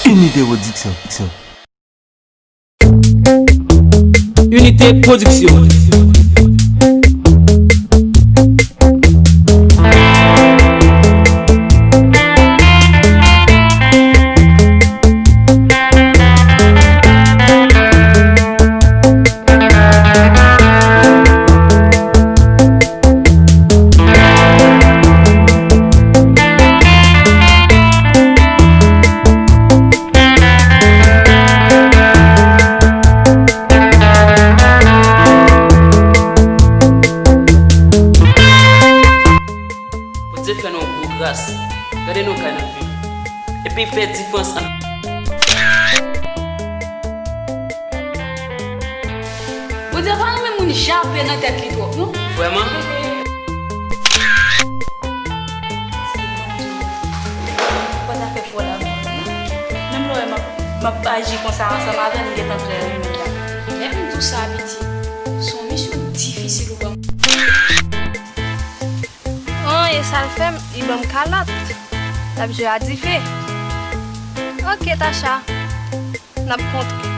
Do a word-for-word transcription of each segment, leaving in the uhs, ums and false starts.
Unité Production. Unité Production. Bondye fè nou yon gwo gras. Gade nou kay n ap viv. Epi fè diferans ant. Bondye pa renmen moun jape nan tèt li twòp, non. Vrèman? Fò zafè fò la. Menm lè w wè m ap, m ap aji konsa ansanm avè l, m gentan trè renmen l la. Lè m di w sa, piti, se yon misyon difisil ou ban m. An, e sa l fè m, li ban m kalòt. L ap jwe a dife. Oke, Tacha. N ap kontre.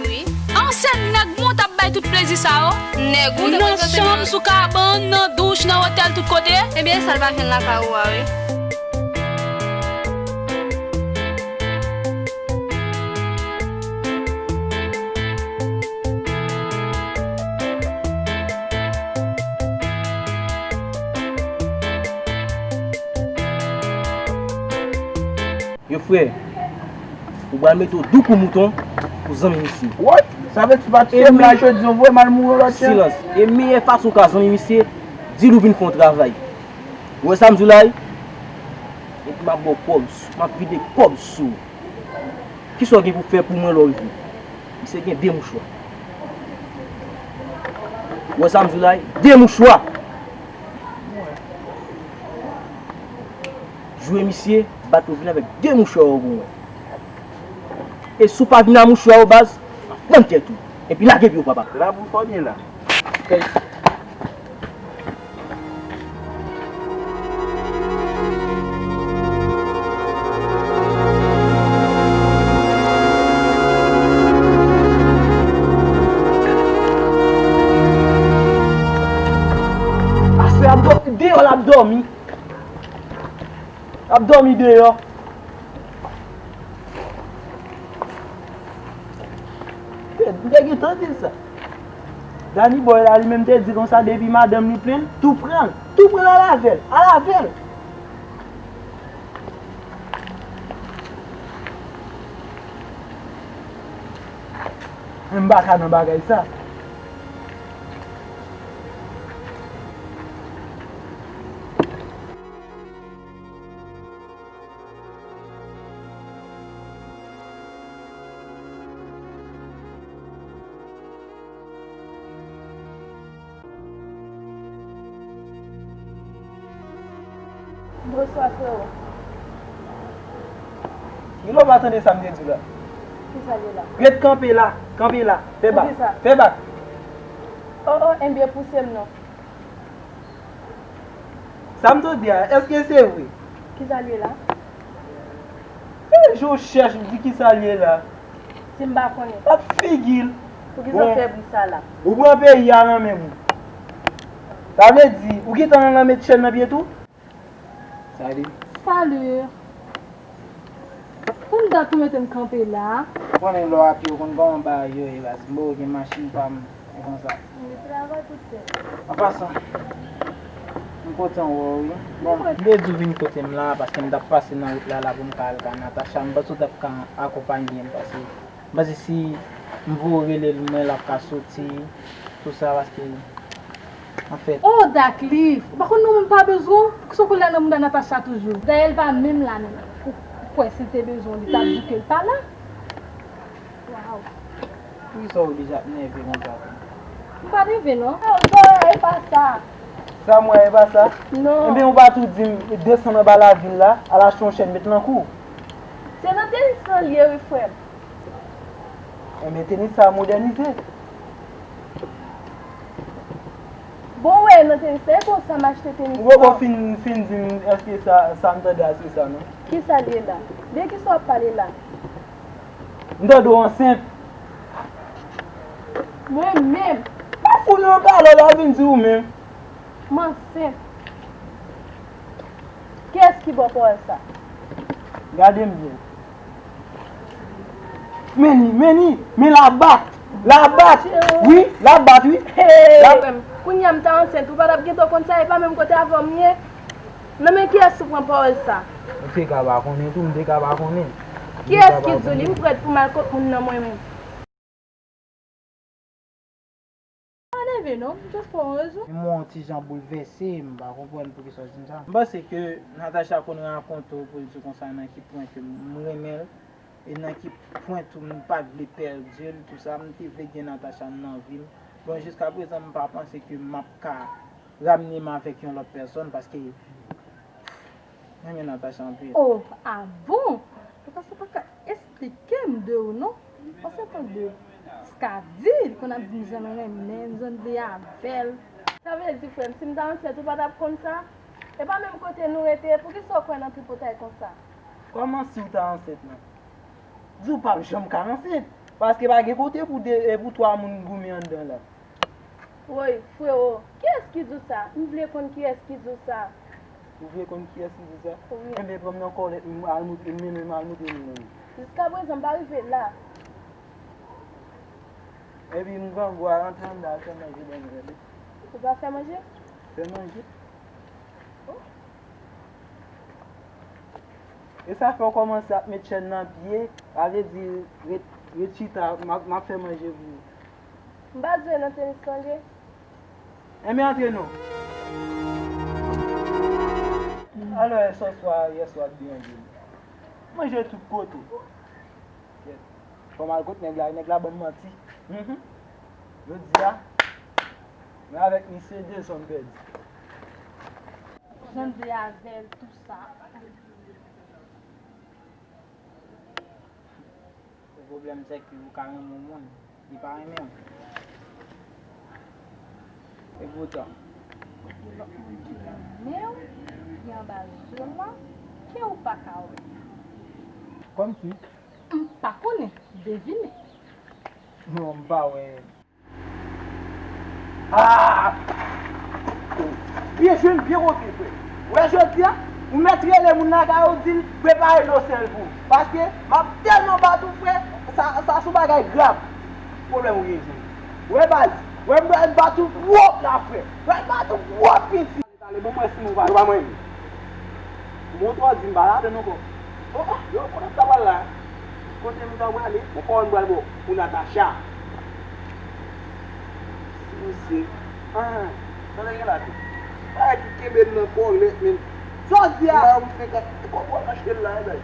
Wi. An, se nèg mwen w t ap bay tout plezi sa yo? Nèg ou te prezante nan chanm, sou kabann, nan douch, nan otèl, tout kote? Ebyen, e sa l pa jwenn lakay ou a, wi. Yo, frè, ou pral mete w dou kou mouton pou zanmi misye. What? Sa vle di pa t fè m la jodi, w voye m al mouri yon lòt jan? Silans. E meyè fason w ka zanmi misye, di l ou vin fè yon travay. Ou wè sa m di w la, wi? Epi m ap ba w kòb, m ap vide kòb sou ou. Kisa w gen pou fè pou mwen lè w rive? Misye gen de mouchwa. Ou wè sa m di w la, wi? De mouchwa! Jwe misye, bat ou vin avèk de mouchwa yo pou mwen. E si w pa vin a mouchwa yo, baz, m ap prann tèt ou. Epi lage pye w, papa. La pou fò byen la. Aswè ap dòmi, deyò l ap dòmi. Ap dòmi deyò. M te gentan di l sa. Danny Boy la, li menm te di konsa, depi madanm li plenn, tou pran l. Tou pran l, al avè l. Al avè l. M pa ka nan bagay sa. Bonswa, freo. Kilè w pa tande sa m te di w la? Kisa l ye la? Ret kanpe la, kanpe la. Fè bak. Poukisa? Fè bak. Oh, oh, enben pouse m non. Sa m tande a, èske se vre? Kisa l ye la? E jan w chèch di kisa l ye la. Si m pa konnen. Ak figi l. Poukisa w fè bri sa la? Ou pran peyi a nan men m. Sa vle di, ou gentan nan lanmen chèn nan pye tou? Salut. Salut. Konn dat ou mete m kanpe la? Ou konnen lè w a pye, ou konn kòman bagay yo ye, baz. M gen machin pa m, e konsa. An pasan, m kontan wè w, wi. Bon, m te di w vin kote m la, paske m t ap pase nan wout la, la pou m ka al ka Natacha. M panse w t ap ka akonpaye m, paske m panse si m voye rele l, mwen l ap ka soti, tou sa, paske, anfèt. Oh, Dak Liv! Ou pa konn non, m pa bezwen w? Poukisa w koule nan mouda Natacha toujou? Dayè, l pa menm la menm. Ou kwè si l te bezwen w, li t ap di w ke l pa la? Waw. Poukisa w oblije ap nève konsa tou? M pa nève non. Sa w wè e pa sa. Sa m wè e pa sa? Non. Ebyen, ou pa tou di m desann anba lavil la, al achte yon chèn met nan kou w. Se nan tenis lan l ye wi, frè m. Ebyen, tenis sa a modènize. Bon, wè, nan tenis la, e konsa m achte tenis lan. Ou poko fin, fin di m èske sa, sa m tande a se sa, non? Kisa l ye la? De kisa w ap pale la? M tande w ansent. Mwen menm? Pa fout nan pale la vin di ou menm. M ansent. Kiyès ki ba w pawòl sa? Gade m byen. Men li, men li, men l ap bat. L ap bat. Wi, l ap bat, wi. Hey, kounye a m ta ansent, ou pa t ap gentan konn sa, e pa menm kote avè m ye. Nan men kiyès ou pran pawòl sa? M te ka pa konnen tou, m te ka pa konnen. Kiyès ki di w li? M prèt pou m al kot moun nan mwen menm. Pa nève non, m jis fè yon rezon. M yon ti jan boulvèse, m pa konprann poukisa w di m sa. M panse ke Natacha konn rakonte w pou l di w konsa nan ki pwen ke m renmen l, e nan ki pwen tou m pa t vle pèdi l, tou sa, m te vle gen Natacha nan vi m. Bon, jiskaprezan, m pa panse ke m ap ka ramne m avèk yon lòt pèsòn, paske m renmen Natacha anpil. Oh, a bon? Ou pa sa pa ka esplike m de ou non? Ou se tankou de Skadi, li konn ap di m jan l renmen m, jan l vle avè l. Sa vle di, frè m, si m ta ansent, ou pa t ap konn sa? E pa menm kote nou rete, poukisa w kwè nan tripotay konsa? Kòman si w ta ansent la? Di w p ap janm ka ansent, paske pa gen kote pou de, e pou twa moun goumen anndan la. Woy, frewo, kiyès ki di w sa? M vle konn kiyès ki di w sa. Ou vle konn kiyès ki di sa? Wi. Enben, pran m nan kòlèt, m al moute, m mennen m al moute moun nan. Jiskaprezan, m pa rive la. Epi m grangou a, rantre anndan, al fè manje, bèl gade. Ou pa fè manje? Fè manje. Oh. E sa fè w kòmanse ap met chèn nan pye, sa vle di ret, ret chita, m ap, m ap fè manje pou ou. M pa dwe nan tenis lan, li? Enben, antre non. Alò, yèswa swa, yèswa t byen jwe. Manje tout kote. Kèt. Fò m al kot nèg la, nèg la ban m manti. Mhm. Jodi a, mwen avèk misye de zòn pèdi. Jan de avè l tou sa. Le pwoblèm se ke ou ka renmen yon moun, li pa renmen w. E poutan. Gen lòt moun ki renmen w, ki anba je w la, ke ou pa ka wè. Kòmsi? M pa konnen, devine. Non, m pa wè. Ah! Byen jwenn, byen kote, frè. Wè jodi a, ou mèt rele moun nan kay ou di l prepare dlo sèl pou ou. Paske m ap tèlman bat ou, frè, sa, sa se yon bagay grav. Pwoblèm ou gen jwenn. Wè baz, wè m pral bat ou pwòp la, frè. M pral bat ou pwòp, piti. Pale, bon, mwen si nou pa, nou pa mwen menm. Bon, twò di m pa ladann ankò. Oh, oh, yo, kote m ta pral la? Kote m ta prale? Bon, kòman m pral bò pou Natacha? Si misye, ah, sa lè gen la tou. Bagay ki kenbe m nan kòlèt, men. Sa w di a? M pa yon senkant, e kòb w ap achte l la, e bèl.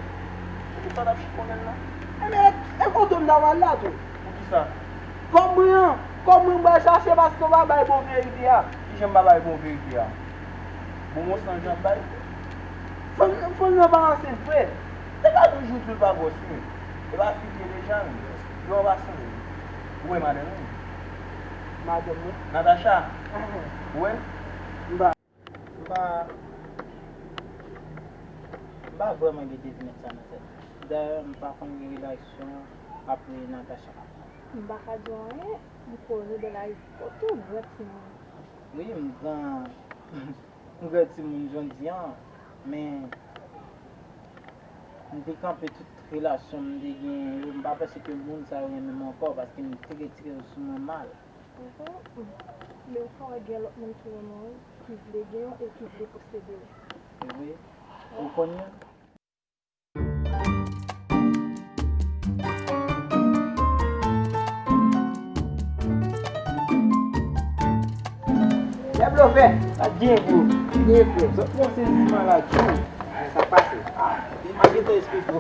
Poukisa w t ap chifonnen l la? E men, e kote m ta pral la tou? Poukisa? Kòb mwen an, kòb mwen m pral chache paske w pa bay bon verite a. Kijan m pa bay bon verite a? Bon, bon san jan m bay. Fanm, fanm nan pa ansent vre. Se pa toujou di l pa gwòs, men. E pa fi l ye deja, men. Yo an pa sonje. Ou wè madanm ou? Madanm mwen? Natacha. Ou wè? M pa M pa, m pa vrèman gen devinèt sa nan tèt mwen. Dayè, m pa konn gen relasyon apre Natacha. M pa ka di w anyen, m konnen de la kote w gran timoun. Wi, m gran, m gran timoun jodi a, men m te kanpe tout relasyon m te genyen yo, m pa panse ke moun sa yo renmen m ankò, paske m te retire yo sou mwen mal. Mhm. Men ou ka wè gen lòt moun ki renmen w, ki vle gen w e ki vle posede w. Se vre? Ou konn yo? Lè blofè. Sa byen, bro. Byen, frè. Zòt pran seziman la, tjou. Sa k pase? Ah, m a gentan esplike w.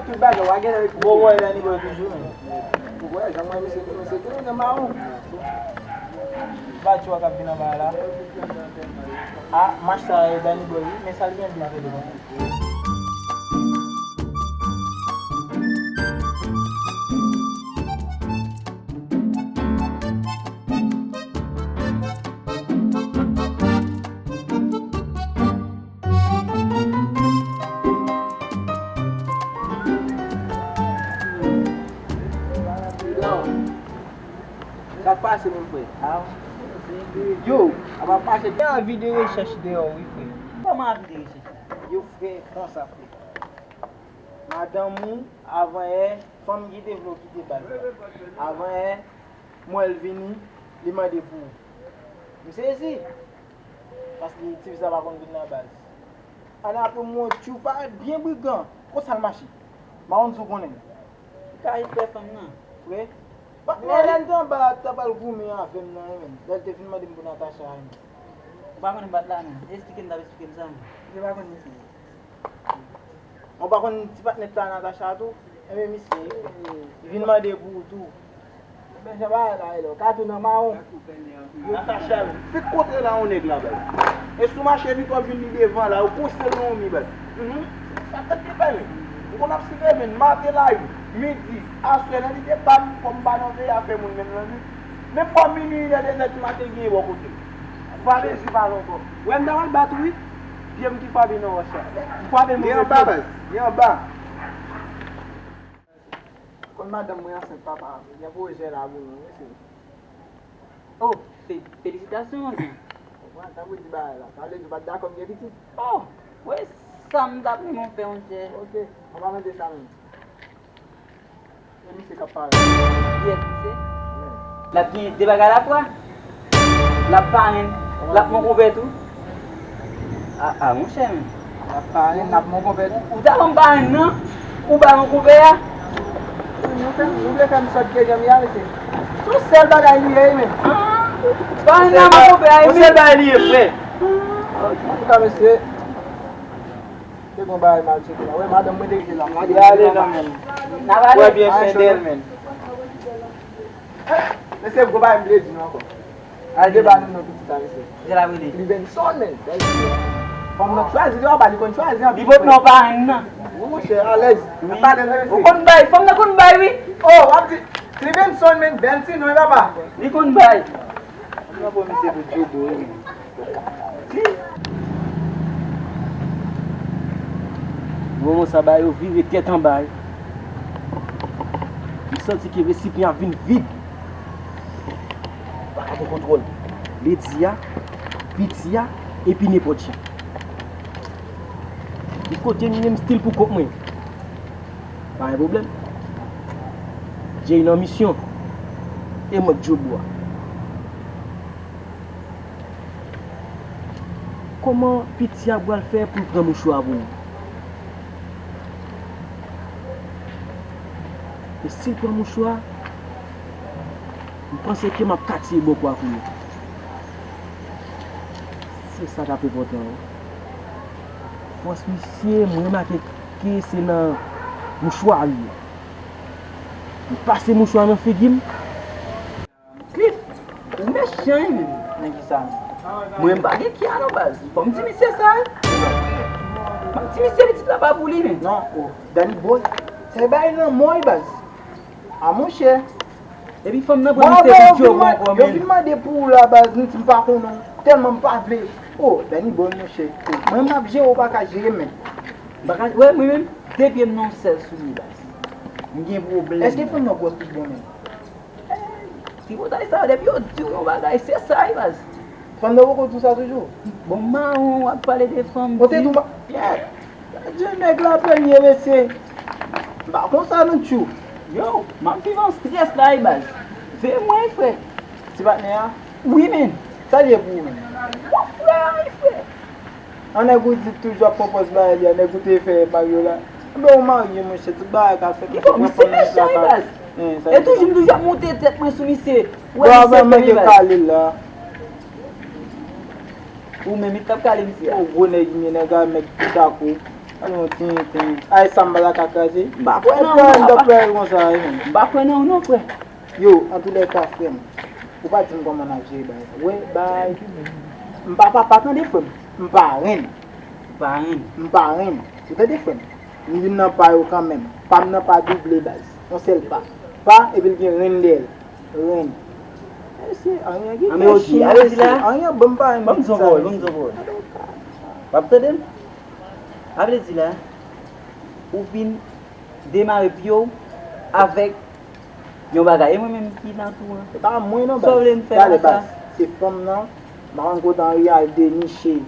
Tout bagay, w a gentan esplike. Bon, wè, Danny Boy toujou, men. Ou wè, jan mwen, misye, misye, tou nan mawon. Batyo a k ap vin anba la. Ah, match sa, e Danny Boy, wi, men sa l gen de vle. Pase, mon frè. Yo, apa pase. Gen avi de rechèch deyò, wi, frè. Kòman avi de rechèch la? Yo, frè, konsa, frè. Madanm ou, avan yè, fanm ki te vle w kite baz la. Avan yè, m wè l vini, li mande pou ou. M sezi. Paske tifi sa pa konn vin nan baz. Ann apre m wè w tchou parèt byen brigan. Konsa l mache. M pa konn si w konnen l. Li ka espè fanm nan. Frè. Patnè, lè n t anba a, t ap al goumen avè m nan, wi, menm. Lè l te vin mande m pou Natacha a, wi, menm. Ou pa konn bat la, non. Esplike m, t ap esplike m sa, menm. Li pa konn mesye. Ou pa konn ti patnè t la Natacha tou? Enben, misye, li vin mande pou ou tou. Men jan bagay la ye la, w ka tou nan mawon. Natacha, fèk kontre la yon nèg la, baz. E si w mache vit, w ap jwenn li devan la, ou konse l nan yon mi, baz. Mhm. Sa tèt li pale. M konn ap sivemen, maten lari, midi, aswè, nan lide pa m, kòm m pa nan veye afè moun menm nan, menm bò minui, inè, dezè di maten, genyen bò kote m. Frape, di pa lontan. Wè, m ta pral bat ou, wi. Pye m ki frape nan wòch la. M frape move pye. Li anba, baz. Li anba. Konn madanm mwen ansent, papa. Gen pwojè la pou nou, mesye. Oh, fe-, felisitasyon, monchè. Konprann, tankou di bagay la. Sa vle di ou pa t dakò m gen pitit? Oh, wè sa m t ap renmen w fè, monchè. Ok, ann pa mande sa menm. E misye k ap pale. Yes, misye. L ap gen de bagay la fwa. L ap parenn, l ap monkonpè tou. A, a, monchè, men. L ap parenn, l ap monkonpè tou. Ou ta ban m parenn nan? Ou bay monkonpè a? Nou fè, nou vle fè m sòt ke jan m ye a, mesye. Se yon sèl bagay li ye, men. Ah, parenn nan, monkonpè a, yon sèl bagay li ye, frè. Antouka, mesye. Se bon bagay m al tcheke la. Wè, madanm mwen te rete la. M lage l ale nan men m. N ap ale. Wè byen fendèl, men. Mesye, gwo bagay m vle di nou ankò. Al de ba nou non pitit la, mesye. Jan l ap rele? Livenson, men. Fanm nan chwazi, li pa li konn chwazi anpil. Li pot non parenn nan. Wi, monchè, alèz. Wi. Ou konn bay, fanm nan konn bay, wi. Oh, w ap di, Livenson, men, bèl ti non, papa. Li konn bay. Mwen pran misye pou djobo, wi, men. Moman sa ba yo vire tèt anba, wi. M santi ke resipyan ap vin vid. Pa ka gen kontwòl. Ledi a, piti a, epi nenpòt jan. Ki kote m ye, m still pou kont mwen. Pa gen pwoblèm. Jay nan misyon. E mwen k djobo a. Kòman piti a pral fè pou l pran mouchwa pou li? E si l pran mouchwa, m panse ke m ap ka tiye bòkò a pou li. Se sa k ap enpòtan, wi. Fòs misye, m remake ke se nan mouchwa li ye. Li pase mouchwa nan figi m. Cliff, ou mechan wi menm, nèg sa menm. Mwen m pa gen kè a non baz. Fò m di misye sa wi. M ap di misye pitit la pa pou li menm. Non, oh, Danny Boy, se bay lanmò wi baz. A monchè. Epi fanm nan pran misye pou djobo ankò menm. Yo vin mande pou ou la baz, nou di m pa konnen w. Tèlman m pa vle. Oh, Danny Boy monchè. Mwen m ap jere w pa ka jere m menm. M pa ka, wè mwen menm, de pye m nan yon sèl soulye baz. M gen pwoblèm. Èske fanm nan gwòs tout bon menm? Tripotay sa yo, depi yo di w yon bagay, se sa wi baz. Fanm nan poko di w sa toujou? Bon, mawon, w ap pale de fanm. Ou te di w pa. Adje nèg la pèl ye mesye. M pa konsa non tchou. Yo, m ap viv an strès la wi baz. Veye mwen wi frè. Ti patnè a? Wi menm. Sa l ye pou ou menm? Bon frè a wi frè. An nèg ou di toujou ap pran pòz bagay li a, nèg ou te fè marye w la. Enben ou marye monchè, tout bagay ka fèt. Misye mechan wi baz. E toujou m toujou ap moute tèt mwen sou misye. Ou wè misye fè wi baz. Ou menm li t ap kale misye a. Yon gwo nèg li ye, nèg a mèt ti tako. Gade yon tenten. Ay sa m pa ta ka kraze. M pa kwè nan ou non papa. M pa kwè nan ou non frè. Yo, antoulèka frè m, ou pa di m kòman n ap jere bagay sa. Wè, bagay, m pa papa tande frè m, m parenn. Parenn. M parenn. Ou tande frè m? M vin nan pa yo kanmenm. Pa m nan pa double baz. Yon sèl pa. Pa, epi l gen renn dèyè l. Renn. Mesye, anyen gen kè chyen, mesye. Anyen bon m pa renn. Ban m di yon pawòl, ban m di yon pawòl. W ap tande m? Sa vle di la, ou vin demare pye w avèk Yon bagay, e mwen menm ki nan tou an. E pa mwen non, baz. Sa w vle m fè la, sa? Gade, baz, se fanm nan, m pa konn kote Anri al deniche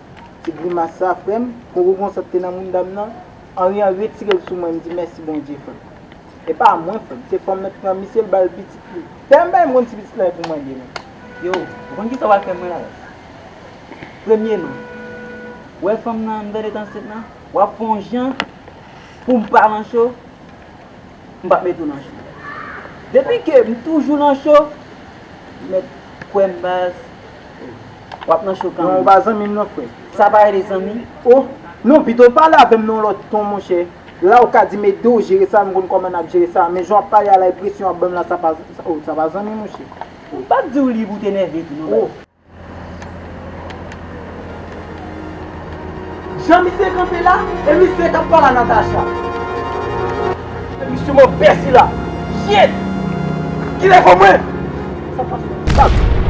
ti grimas sa, frè m. Konprann sa te nan mouda m nan. Anri an retire l sou mwen, m di mèsi Bondye, frè m. E pa mwen, frè m, se fanm nan ki pran misye, l ba l pitit li. Tèlman m konn ti pitit la e pou mwen li ye menm. Yo, ou konn kisa w al fè mwen la? Premyeman, ou wè fanm nan, m tande t ansent nan, w ap fè yon jan pou m pa nan cho, m p ap mete w nan cho. Depi ke m toujou nan cho, mèt kwè m baz, w ap nan cho kanmenm. Non, ou pa zanmi m non, frè. Sa pa rele zanmi. Oh, non, pito w pale avè m nan yon lòt ton, monchè. La ou ka di m ede w jere sa, m konn kòman n ap jere sa, men jan w ap pale a la, enpresyon w ap ban m la, sa pa, sa, oh, sa pa zanmi, monchè. M p ap di w li pou w te nève tou non, baz. Oh. Jan misye kanpe la, e misye k ap pale a Natacha. E misye mwen pèsi la. Shit! Kilè fò mwen? Sa pase?